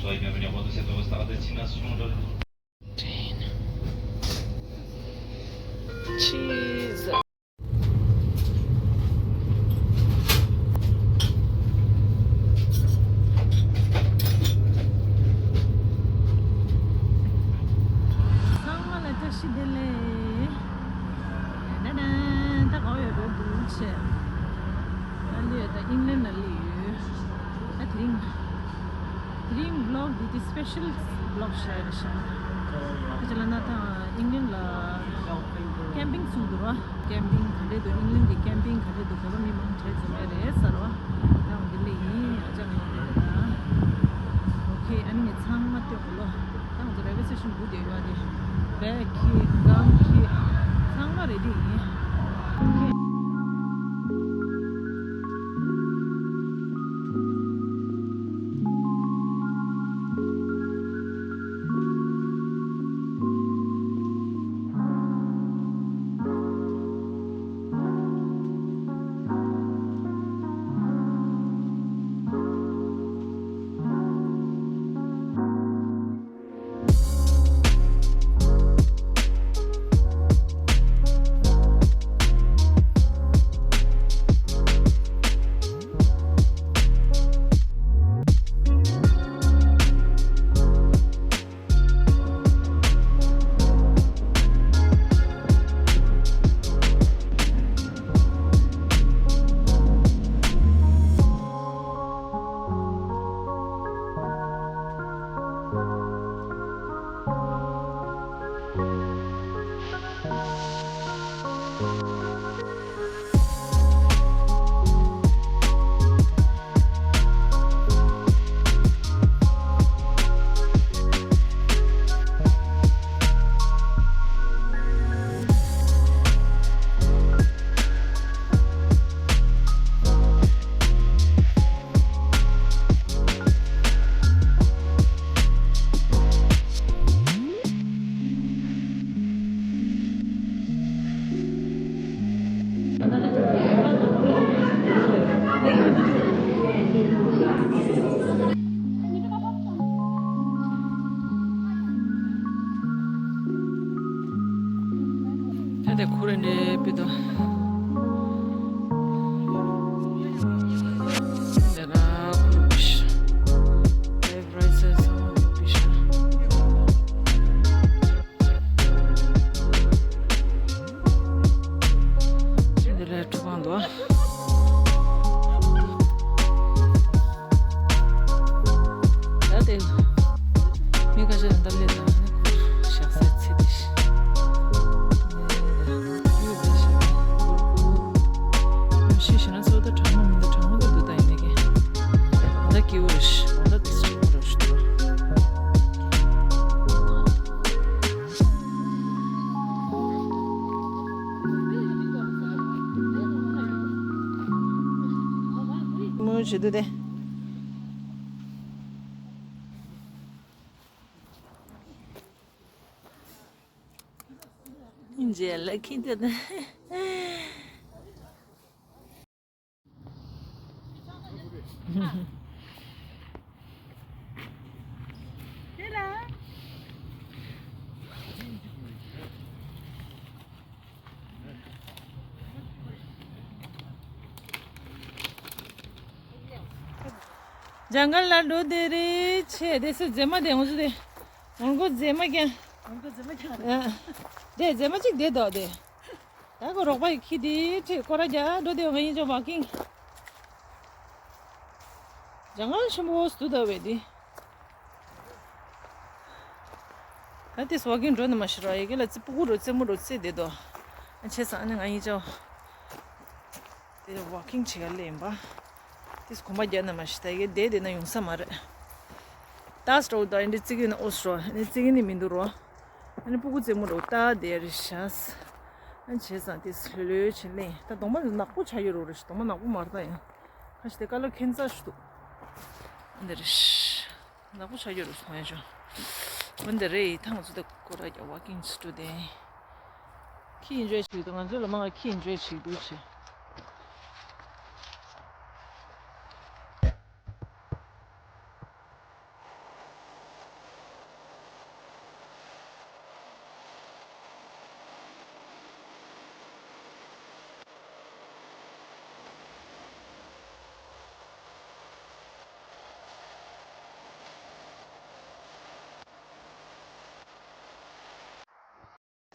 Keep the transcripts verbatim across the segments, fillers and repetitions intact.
Train. Cheese. ཚང་མ་ལ་བཀྲ་ཤིས་བདེ་ལེགས། ད་ད་ད་ག་བ་ཡོད་འགྲོ་འདུག་བྱས། ད་ལུས་ད་ཨིང་ལན་ལ་སླེབས་ཡོད། ད་དེ་རིང་། དེ་རིང་vlog་འདི་དེ་special vlog་བྱས་རེད་ཤག་ད་ཅི་ལ་ན་ད་ཨིང་ལན་ལ་ཀེམ་པིང་ཚུགས་འདུག་ར། ཀེམ་པིང་ག་འདྲས་འདུག་ཨིང་ལན་གྱི་ཀེམ་པིང་ག་འདྲས་འདུག་བོད་པ་མི་མང་གྲས་འཛོམས་ཡོད་རེད་ཟེར་བ། ད་འོ་འདི་ལས་ཡིན། ཨ་ཅག་ངས་འདི་ལས་ད། ཨོ་ཁེ། ཨ་ནི་ངས་ཚང་མ་སྟོན་གོ་ལོ། ད་ང་ཚོ་railway station་སྒུག་བསྡད་ཡོད་རེད། བེག་ཁྱེར་གང་ཁྱེར་ཚང་མ་རེ་ཌི་ཡིན། ཨོ་ཁེ། ད་ལྟ་ཁོ་རང་འདྲའི་དཔེ་དང་། འདི་ལ་ཁོ་རང་བིཤ། Life Rises of Bisha། འདི་ལ་ཁྲུས་ཁང་འདུག་ད་དེ་མི་ཁ་ཤས་ལ་འདབ་ལས་དང་ནི་ཁོ་ཞག་སའི་ཚེ་འདི་ཤི་ཤི་ན་ཚོ་ད་གྲང་མོ་མི་འདུག་གྲང་མོ་འདུག་འདུག་ད་ཡིན་ནི་གི་ད་སྐྱིད་པོ་རེད་ཤི་ད་དེ་སྐྱིད་པོ་རེད་ཤི་འདུག་མོ་བྱེད་དུས་དེ། རྗེས་ལ་ཁྱི་དེ་དང་། ཇང་གལ་ལ་འགྲོ་བསྡད་རེད། ཆེ་དེ་སུ་མཛེས་མ་དེ་འོང་སུ་དེ་འོང་གོ་མཛེས་མ་ཀྱང་འོང་གོ་མཛེས་མ་ཀྱང་རེད། དེ་མཛེས་མ་གཅིག་དེ་དོ་དེ། ད་ཁོ་རོགས་པ་ཡི་ཁྱི་དེ་ཁྲིད་སྐོར་ར་རྒྱག་འགྲོ་དེ་ང་ཡིན་ཅོ་walking། ཇང་གལ་ཆེན་པོ་སུ་དོ་བས་དེ། ད་དེ་walking་འགྲོ་ནི་མ་ཤི་ར་ཡི་གེ་ལ་ཙི་སྤུ་གུ་རོ་རྩེད་མོ་རོ་རྩེད་དེ་དོ། ཨ་ཆེ་ས་ཨ་ནི་ང་ཡིན་ཅོ། དེ་walking་བྱེད་ག་སླེབས་ཡིན་པ། དེས་གོམ་པ་རྒྱག་ན་མ་ཤི་ད་ཡི་གེ་བསྡད་བསྡད་ན་ཡོང་ས་མ་རེད། ད་སྤྲོ་ད་ཨིན་དྲི་ཙི་གི་ནི་ཨོ་སྲོ་ཨ་ནི་ཙི་གི་ནི་མི་འདུག་རོ། ཨ་ནི་སྤུ་གུ་རྩེད་མོ་རོ་ད་དེ་རེད་ཤག་ཨ་ནི་བྱས་ཙང་དེས་ལྷོད་ལྷོད་བྱེད་ལེ་ད་གདོང་པ་ནག་པོ་ཆགས་ཡོད་རོ་རེད་ཤག་གདོང་པ་ནག་པོ་མ་རེད་ད་ཡང་། ཁ་ཤས་དེ་ཀ་ལོ་ཁྱད་མཚར་ཞིག་འདུག་འདི་རེད་ཤག་ནག་པོ་ཆགས་ཡོད་རེད་སོང་ཡ་ཅོ། འོན་ཏེ་རེད་ཡིན་ཐང་ཚོ་དེ་ཀོ་ར་རྒྱ་walking་ཅི་འགྲོ་དེ། ཁྱི་enjoy་བྱེད་འདུག་ང་ཚོ་ལ་མང་ང་ཁྱི་enjoy་བྱེད་འདུག་ཅེ།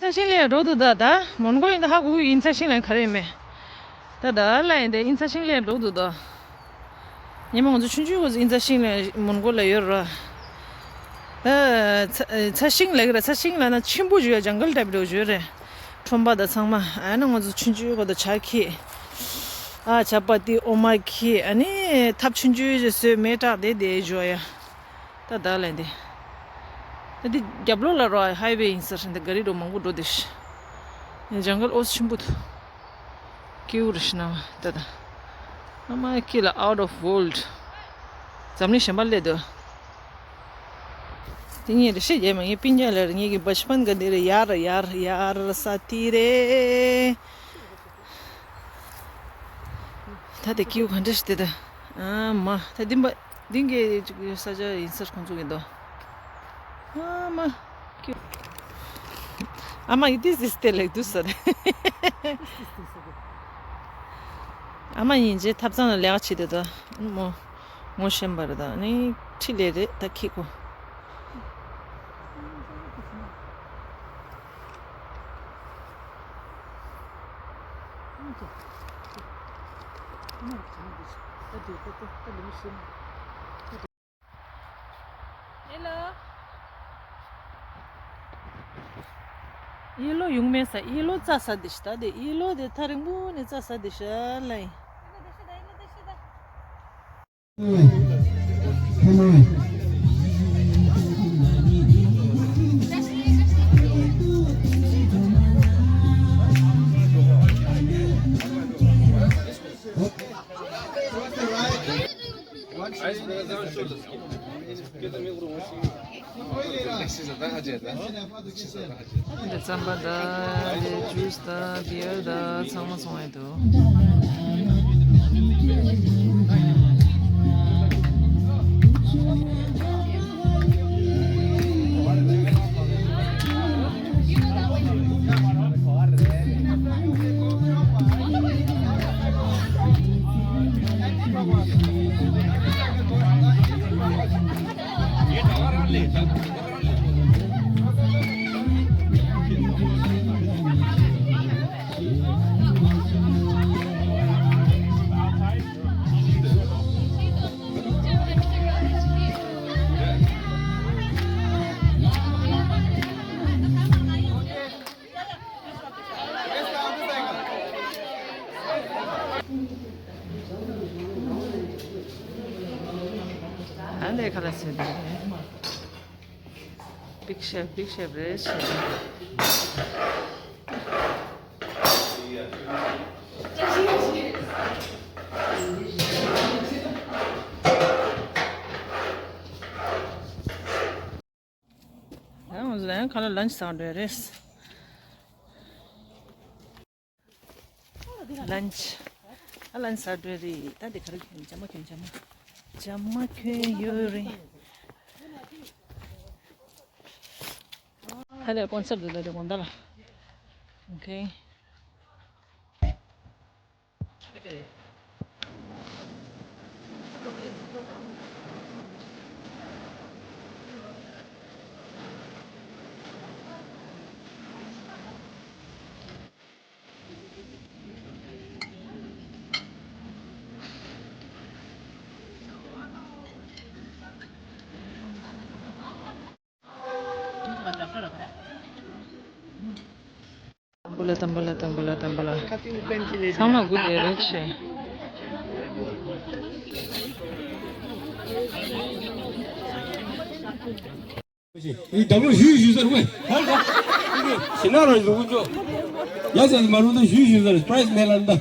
ཚ་ཤིང་ལ་འགྲོ་འདུག་ད་ད་མོན་གྷོ་ཡིན་ད་ཧ་གོ་གི་ཡིན། ཚ་ཤིང་ལ་ག་རེ་ཡིན་མེད། ད་ད་ལ་ཡིན་ད་ཡིན་ཚ་ཤིང་ལ་འགྲོ་འདུག་ད། ཉི་མ་ང་ཚོ་ཆུང་ཆུང་གོ་ཚོ་ཡིན་ཚ་ཤིང་ལ་མོན་གྷོ་ལ་ཡོད་ར། ད་ཚ་ཚ་ཤིང་ལ་གི་ར། ཚ་ཤིང་ལ་ན་ཆེན་པོ་བརྗོད་ཡ་ཇང་གལ་ཊའིབ་འགྲོ་བརྗོད་རེད། ཁྲོམ་པ་ད་ཚང་མ་ཨ་ན་ང་ཚོ་ཆུང་ཆུང་གོ་ད་ཇ་ཁྱེར། ཨ་ཇ་པ་ཏི་འོ་མ་ཁྱེར། ཨ་ནི་ཐབ་ཆུང་ཆུང་བཟོས་མེ་སྲེག་དེ་དེ་བརྗོད་ཡ། ད་ད་ལན་དེ། ད་འདི་རྒྱབ་ལོགས་ལ་རོ་ཧའི་ཝེ་ཡིན་ས་རེད། འདི་ག་རི་རོ་མང་པོ་འགྲོ་དེ་ཤི། ཡང་ཇང་གལ་ཨོ་ཆེན་པོ་འདུག་སྐྱིད་པོ་རེད་ཤི་ན་ད་ད། ཨ་མ་སྐྱིད་ལ་out of world། འཛམ་གླིང་གཞན་པ་སླེབས་འདུག་དེ་ངས་རེ་ཞིག་རྒྱབ་མ་ངས་སྤུན་ཀྱག་ལ་རེ་ངས་ཀྱི་བ་ཤི་པན་ག་འདི་རེ་ཡར་ཡར་ཡར་ས་དེ་རེད། ད་དེ་སྐྱིད་པོ་ག་འདྲ་ཞིག་དེ་ད། ཨ་མ་ད་འདི་མ་འདི་གའི་ཅིག་ས་ཆ་ཡིན་ས་ཁོང་ཚོ་གི་འདུག་ཨ་མ་སྐྱིད། ཨ་མ་ཡི་ཏིས་ཏིས་དེ་ལེགས་འདུག་ས་རེད། ཨ་མ་ཡིན་རྗེས་ཐབ་ཚང་ལ་ལས་ཀ་བྱེད་དེ་ད་མོ་ངོ་ཤེས་པ་རེད། ད་ནི་ཁྲི་ལས་རེད་ད་ཁྱི་ཁོ། ཡེ་ལོ་ཡོང་མེད་ས། ཡེ་ལོ་རྩྭ་ས་དེ་ཤི་ད་དེ། ཡེ་ལོ་དེ་ཐག་རིང་པོ་ནས་རྩྭ་ས་དེ་ཤི་ལ་ཡིན། རྩམ་པ་དང་ཇུས་དང་བི་ཡར་དང་ཚང་མ་ཚོང་ཡ་འདུག་ཨ་ལས་ཁ་ལག་ཟོས་འདུག Big chef, big chef རེད་ཤག་ཡང་ང་ཚོ་ཡང་ཁ་ལག་ལན་ཆི་ཟ་འགྲོ་ཡ་རེད། ལན་ཆི། ཨ་ལན་ཆི་ཟ་འགྲོ་ཡ་རེད། ད་དེ་ག་རེ་གྱོན། ཇ་མ་གྱོན། ཇ་མ། ཇ་མ་གྱོན་ཡོད་རེད། ཧ་ལས་སྤོན་སར་དུ་ད་དེ་དགོང་དག་ལ། ཨོ་ཁེ། དམ་པ་ལ། དམ་པ་ལ། དམ་པ་ལ། དམ་པ་ལ། ཚང་མ་སྒུག་བསྡད་རེད་ཤག་ཨི་ཌབ་ལུ་ཞུ་ཞུ་ཟེར་ཝེ། ཧོལ་ཌ། ཞི་ན་ར་ཞུ་ཅོ། ཡ་ཟེར་མ་རུ་ད་ཞུ་ཞུ་ཟེར། པ་རའིཛ་མེད་ལ་འདི།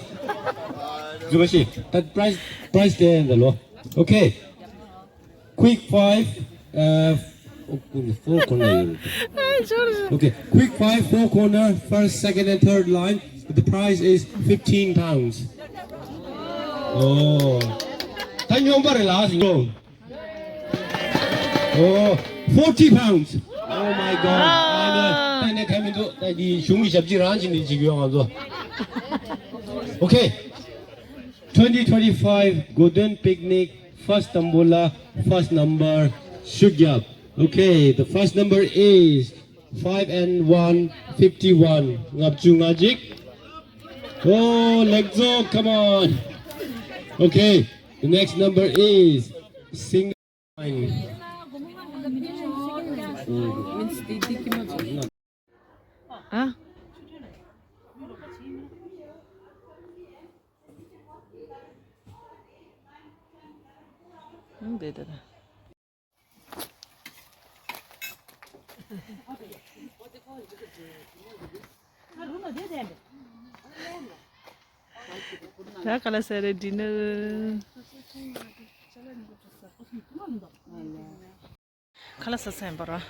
ཛུ་བ་ཤི། ད་པ་རའིཛ་པ་རའིཛ་དེ་འདི་ལོ། Okay. Quick five, uh, four corner. Okay, quick five, four corner, first, second and third line. The price is fifteen pounds. Oh. ད་སྙོམས་པ་རེད་ལགས་སོ། Oh, forty pounds. Oh my God. ཨ་ནི་ད་ནི་ཁ་མི་འདུག་ད་འདི་གཞུང་གི་ཞབས་ཕྱི་རང་བྱིན་ནས་བྱེད་ཀྱི་ཡོད་ང་ཚོ། Okay. Twenty twenty-five Golden Picnic, first tombola, first number, Shugyap. Okay, the first number is five and one. fifty-one. ལྔ་བཅུ་ང་གཅིག. Oh, let's go, come on. Okay, the next number is single line. ཨ། འདི་ད་ད། ད་ག་ལ་ཟེར་རེད། ཌི་ནར། ག་ལ་ཟ་ས་ཡིན་པ་ར།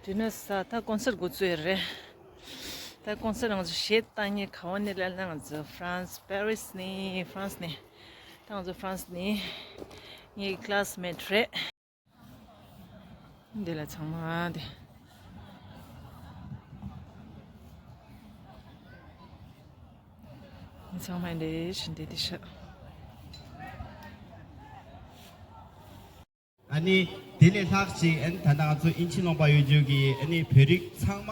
ཌི་ནར་ཟ། ད་ཀོན་སར་འགོ་བཙུགས་ཡོད་རེད། ད་ཀོན་སར་ང་ཚོ་གཞས་བཏང་མཁན་ག་བ་ནས་སླེབས་ན། ང་ཚོ་ཧྥ་རན་སི་པེ་རིས་ནས། ཧྥ་རན་སི་ནས། ད་ང་ཚོ་ཧྥ་རན་སི་ནས། ངའི་ཀི་ལ་སི་མེ་ཊི་རེད། འདི་ལ་ཚང་མ་འདི། ཚང་མ་འདི་བཞིན་འདི་འདི་ཤ། ཨ་ནི་དེ་ལས་ལྷག་ཅིག་ཨ་ནི་ད་ལྟ་ང་ཚོ་དབྱིན་ཇི་ལུང་པ་ཡུལ་གྲུ་གི་ཨ་ནི་བོད་རིགས་ཚང་མ་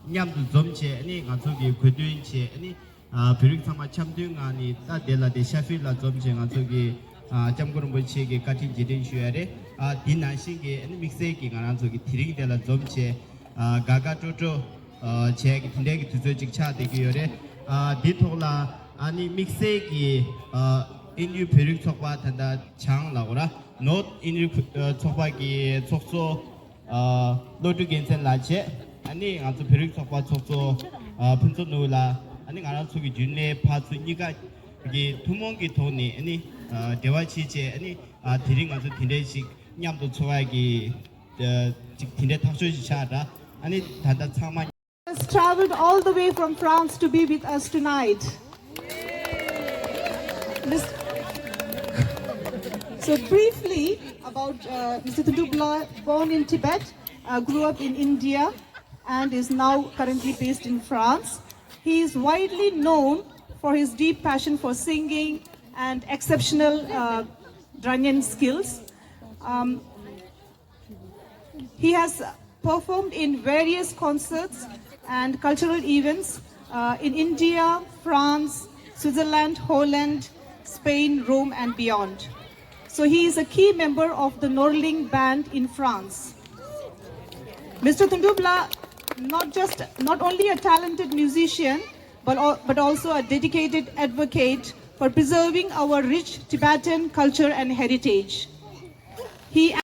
མཉམ་དུ་འཛོམས་བྱས། ཨ་ནི་ང་ཚོ་གི་གོ་སྟོན་བྱས། ཨ་ནི་ཨ་བོད་རིགས་ཚང་མ་འཆམ་མཐུན་ངང་ནས་ད་དེ་ལ་དེ་ཤ་ཕིལ་ལ་འཛོམས་བྱས། ང་ཚོ་གི་ཨ་སྐྱབས་མགོན་རིན་པོ་ཆེ་གི་བཀའ་དྲིན་རྗེས་དྲན་ཞུ་ཡ་རེད། ཨ་དེ་ནང་བཞིན་གྱི་ཨ་ནི་དམིགས་བསལ་གྱི་ང་རང་ཚོ་གི་དེ་རིང་དེ་ལ་འཛོམས་བྱས། ཨ་དགའ་དགའ་སྤྲོ་སྤྲོ་ཨ་བྱས་ཀྱི་དེ་འདྲའི་གི་དུས་ཚོད་ཅིག་ཆགས་བསྡད་ཀྱི་ཡོད་རེད། ཨ་འདི་ཐོག་ལ་ཨ་ནི་དམིགས་བསལ་གྱི་ཨ་དབྱིན་ཡུལ་བོད་རིགས་ཚོགས་པ་ད་ལྟ་བྱང་ལ་འོ་ར་ནོར་ཐི་དབྱིན་ཡུལ་ཨ་ཚོགས་པ་གི་ཚོགས་གཙོ་ཨ་བློ་གྲོས་རྒྱལ་མཚན་ལགས་བྱས། ཨ་ནི་ང་ཚོ་བོད་རིགས་ཚོགས་པ་ཚོགས་གཙོ་ཨ་ཕུན་ཚོགས་ནོར་བུ་ལགས། ཨ་ནི་ང་རང་ཚོ་གི་རྒྱུན་ལས་ཕར་ཚུར་གཉིས་ཀ་གི་ཐུན་མོང་གི་ཐོག་ནས་ཨ་ནི་ཨ་འབྲེལ་བ་བྱས་བྱས། ཨ་ནི་ཨ་དེ་རིང་ང་ཚོ་དེ་འདྲའི་ཞིག་མཉམ་དུ་འཚོགས་ཡ་གི་ཨ་ཅིག་དེ་འདྲའི་ཐག་གཅོད་ཅིག་ཆགས་འདྲ། ཨ་ནི་ད་ལྟ་ཚང་མ། Has traveled all the way from France to be with us tonight. Mis- So briefly about uh, Mister Thundubla, born in Tibet, uh, grew up in India, and is now currently based in France. He is widely known for his deep passion for singing and exceptional uh, Dranyen skills. Um, He has performed in various concerts and cultural events uh, in India, France, Switzerland, Holland, Spain, Rome, and beyond. So he is a key member of the Norling Band in France. Mister Thundubla, not just not only a talented musician, but, al- but also a dedicated advocate for preserving our rich Tibetan culture and heritage. He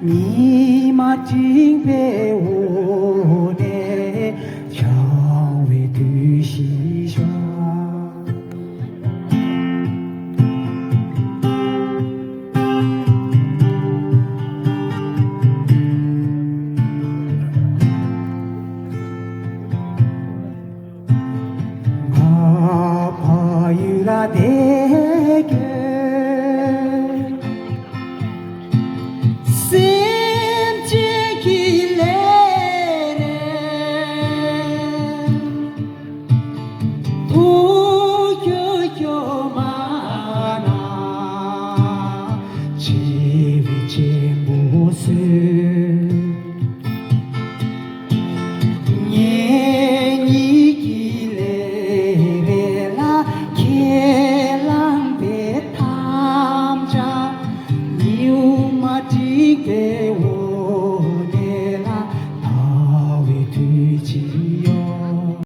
ཉི་མ་སྤྲིན་པའི་འོག་ནས་འཆང་བའི་དུས་ཤིག་ཤར། ང་ཕ་ཡུལ་ལ་བསྡད་ཀྱི། སེམས་ཅན་གྱི་ལས་རེད། ཐུགས་སྐྱོ་སྐྱོ་མ་ན་བྱིས་པའི་གཅེན་པོ་བཟོས། ངེད་གཉིས་ཀྱི་ལས་རེད་ལ་ཁས་བླངས་པའི་དམ་བཅའ། ཉི་འོད་མ་འགྲིག་པའི་འོག་ནས་ལ་ཐར་བའི་དུས་ཅིག་ཡོང་།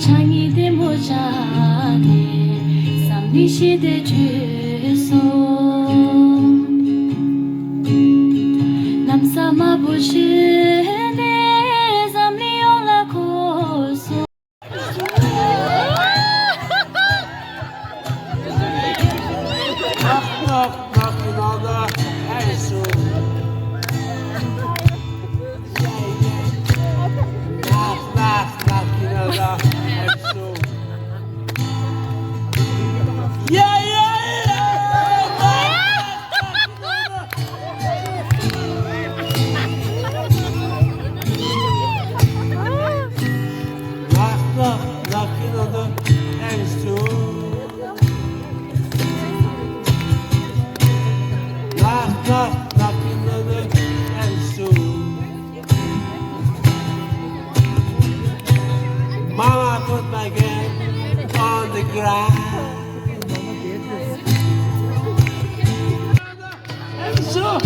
ཕྱག་གཉིས་བདེ་མོ་བྱས་ནས་བསམ་ནི་ཞིག་དེ་བརྗོད་སོང་། གནམ་ས་དམར་པོ་བྱས་ནས་བསམ་ནི་ཡོངས་ལ་འཁོར་སོང་། Yeah, yeah, yeah. Knock, knock, knock, knock, and soon. Mama put my hand on the ground. And so.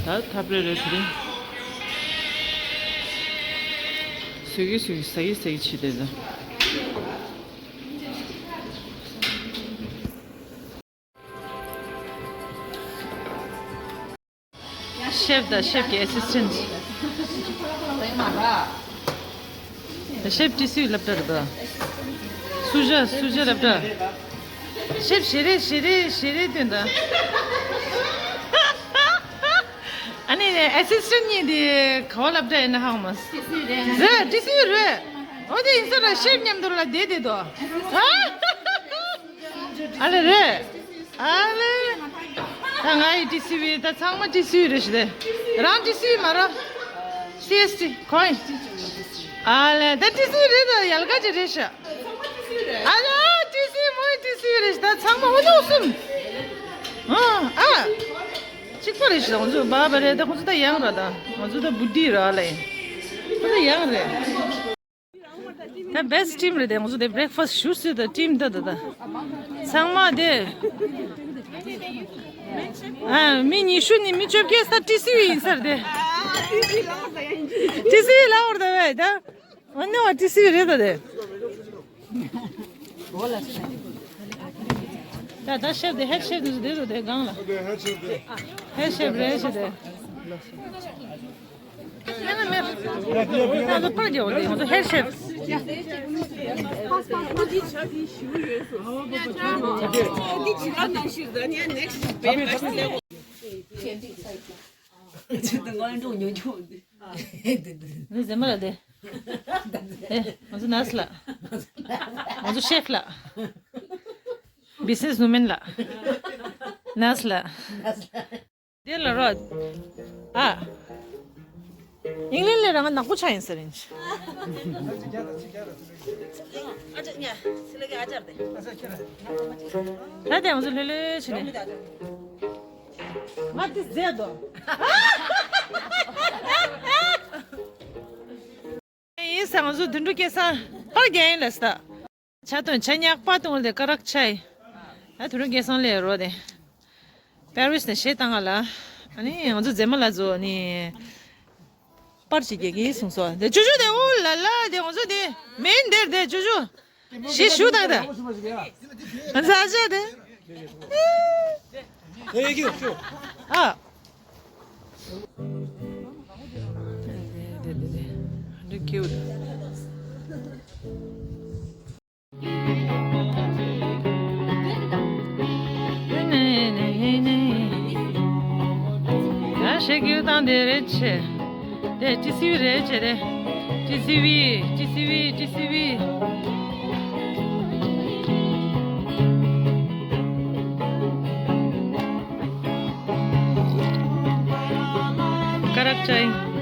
ད་ཐབ་རེ་རེ་དེ་རིང་། སུ་གི་སུ་གི་ཟ་གི་ཟ་གི་བྱེད་དེ་ད། ཤེབ་དང་ཤེབ་ཀྱི་ཨེ་སི་སི་ཊེན་ཊི། ཤེབ་ཊི་སི་སློབ་གྲྭ་རེད་པ། སུ་ཇ་སུ་ཇ་སློབ་གྲྭ། ཤེབ་ཞེ་རེ་ཞེ་རེ་ཞེ་རེ་སྟོན་དང་། ཨ་ནི་ཨེ་སི་སི་ཊེན་ཊི་གཉིས་དེ་ག་བ་སློབ་གྲྭ་ཡིན་ན་ཧ་གོ་མ་སོང་། རེད། ཊི་སི་ཡུ་རེད། འོ་དེ་ཡིན་ས་ར་ཤེབ་མཉམ་དུ་ལ་བསྡད་བསྡད་དོ། ཨ་ལེ་རེད། ཨ་ལེ། ད་ང་ཡི་ཊི་སི་ཝི་ད་ཚང་མ་ཊི་སི་ཝི་རེད་ཤི་དེ། རང་ཊི་སི་ཝི་མ་ར། སི་ཨེས་ཊི་གོ་ཡིན། ཨ་ལེ་ད་ཊི་སི་ཝི་རེད་ད་ཡལ་ག་ཅི་རེད་ཤ། ཨ་ལེ་ཨ་ཊི་སི་ཝི་མོ་ཡི་ཊི་སི་ཝི་རེད་ཤི་ད་ཚང་མ་འོ་ནོ་གསུམ། ཨ་ཨ། གཅིག་པ་རེད་ཤི་ད་ང་ཚོ་བ་བ་རེད་ད་ཁོ་ཚོ་ད་ཡང་ར་ད་ང་ཚོ་ད་བུ་ཌི་ར་ཨ་ལེ། ཁོ་ཚོ་ཡང་རེད། ད་བེ་སི་ཊི་ཊིམ་རེད་དེ། ང་ཚོ་དེ་བྷི་རེག་ཕ་སི་ཊི་ཞུ་སྲིད་དོ། ཊིམ་ད་ད་ད་ཚང་མ་དེ། ཨ། མི་ཉི་ཤུ་ནི་མི་བཅོ་བརྒྱད་ས་ཊི་སི་ཝི་ཡིན་ས་རེད་དེ། ཊི་སི་ཝི་ལ་བར་ད་བས་ད། ཨ་ནི་བ་ཊི་སི་ཝི་རེད་ད་དེ། ད་ད་ཤེབ་དེ་ཧེཌ་ཤེབ་དེ་ཚོ་དེ་ཚོ་དེ་སྒང་ལ། ཧེཌ་ཤེབ་རེད་ཤེབ་དེ། ཡང་ན་མེད། ང་ཚོ་ཕར་རྒྱག་འོ་དེ། ང་ཚོ་ཧེཌ་ཤེབ། ང་ཚོ་ཟེ་མ་ལ་དེ། ཨེ། ང་ཚོ་ནར་སི་ལགས། ང་ཚོ་ཤེཕ་ལགས། བི་ཛི་ནེ་སི་ཝུ་མེན་ལགས། ནར་སི་ལགས། དེ་ལ་རོ། ཨ། ཨིང་ལན་ལ་རང་ནག་པོ་ཆགས་ཡིན་ཟེར་ཡིན། ད་དེ་ང་ཚོ་ལྷོད་ལྷོད་བྱས་ནས། ང་དེ་ཟེར་དོ། ཡིན་ས། ང་ཚོ་དོན་གྲུབ་སྐལ་བཟང་ཕར་རྒྱག་ཡིན་ལ་ས། ཆ་དོན་ཆ་ཉག་པ་དང་ལས་ཀ་རག་ཆ་ཡི། ད་དུ་རུང་སྐལ་བཟང་ལས་རོ་དེ། པེ་རིས་ནས་གཞས་བཏང་ང་ལ། ཨ་ནི་ང་ཚོ་མཛེས་མ་ལ་ཛོ་ནི། པར་ཅིག་རྒྱག་གི་གསུངས་སོ། དེ་ཅུ་ཅུ་དེ་འོ་ལ་ལ་དེ་ང་ཚོ་དེ། མེན་དེར་དེ་ཅུ་ཅུ། གཞས་ཞུ་དང་དེ། ང་ཚོ་ཨ་ཅག་དེ། ཨ། འདི་ཁྱེའུ། ད་ཤེ་ཁྱེའུ་དང་དེ་རེད་ཆེ། དེ་ཊི་སི་ཝི་རེད་ཆེ་དེ། ཊི་སི་ཝི། ཊི་སི་ཝི། ཊི་སི་ཝི། ཀ་རག་ཅའི།